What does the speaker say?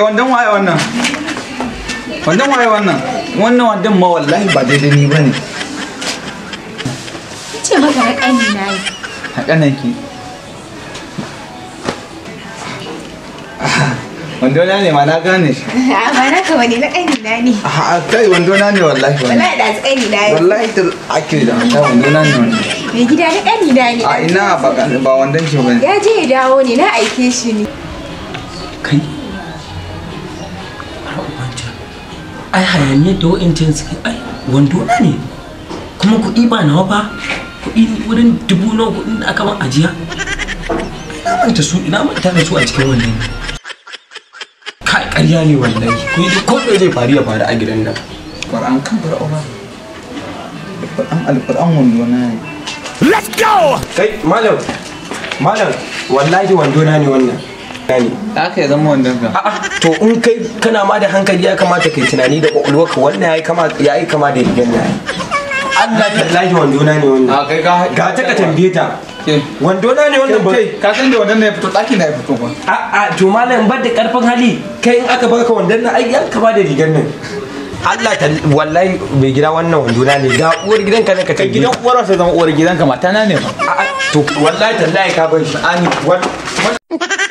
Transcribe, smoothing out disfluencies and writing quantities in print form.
Wandon waye wannan? Wandon waye wannan? Wannan wandon ma wallahi ba daidai ni bane. Ce maka na ƙani na yi. Na ƙanin ki. Wando na ne ma na gane shi. Ba na ka bane, na ƙani na ne. A kai wando na ne wallahi wannan. Wallahi da ƙani na ne. Wallahi ta ake da ta wando na ne wannan. Mai gida na ƙani na ne. A ina ba wandon ki bane. Ya je ya dawo ne, na aike shi ne. Kai. Har ubanta. Ai hayaniyar da wa'incan suka ai wando na ne. Kuma kuɗi ba nawa ba. Kuɗi wurin 1000 nawa kuɗin da aka ban ajiya. Ina manta su, ina manta da su a cikin wannan. Kai ƙarya ne wallahi. Ko ko me zai faru ya faru a gidan nan. Qur'an kan Fir'auna. Qur'an Alqur'an wando na ne. Let's go! Kai malam. Malam wallahi wando na ne wannan. Haka ya zama wandon ka. A'a to in kai kana ma da hankali ya kamata kai tunani da kwakwalwarka wannan yayi kama da rigar nan. Allah tallahi wando na ne wannan. A kai ka ga ta ka tambaye ta. Wando na ne wannan ba. Kai ka san da wandon ne ya fito ɗaki na ya fito ba. A'a to malam bar da karfin hali kai in aka baka wandon nan ai ya kama da rigar nan. Allah ta wallahi mai gida wannan wando na ne ga uwar gidanka ne ka Kai tambaye. gidan uwar sai zama uwar gidanka mata na ne ba. A'a to wallahi tallahi ka bar shi. Ani Wallahi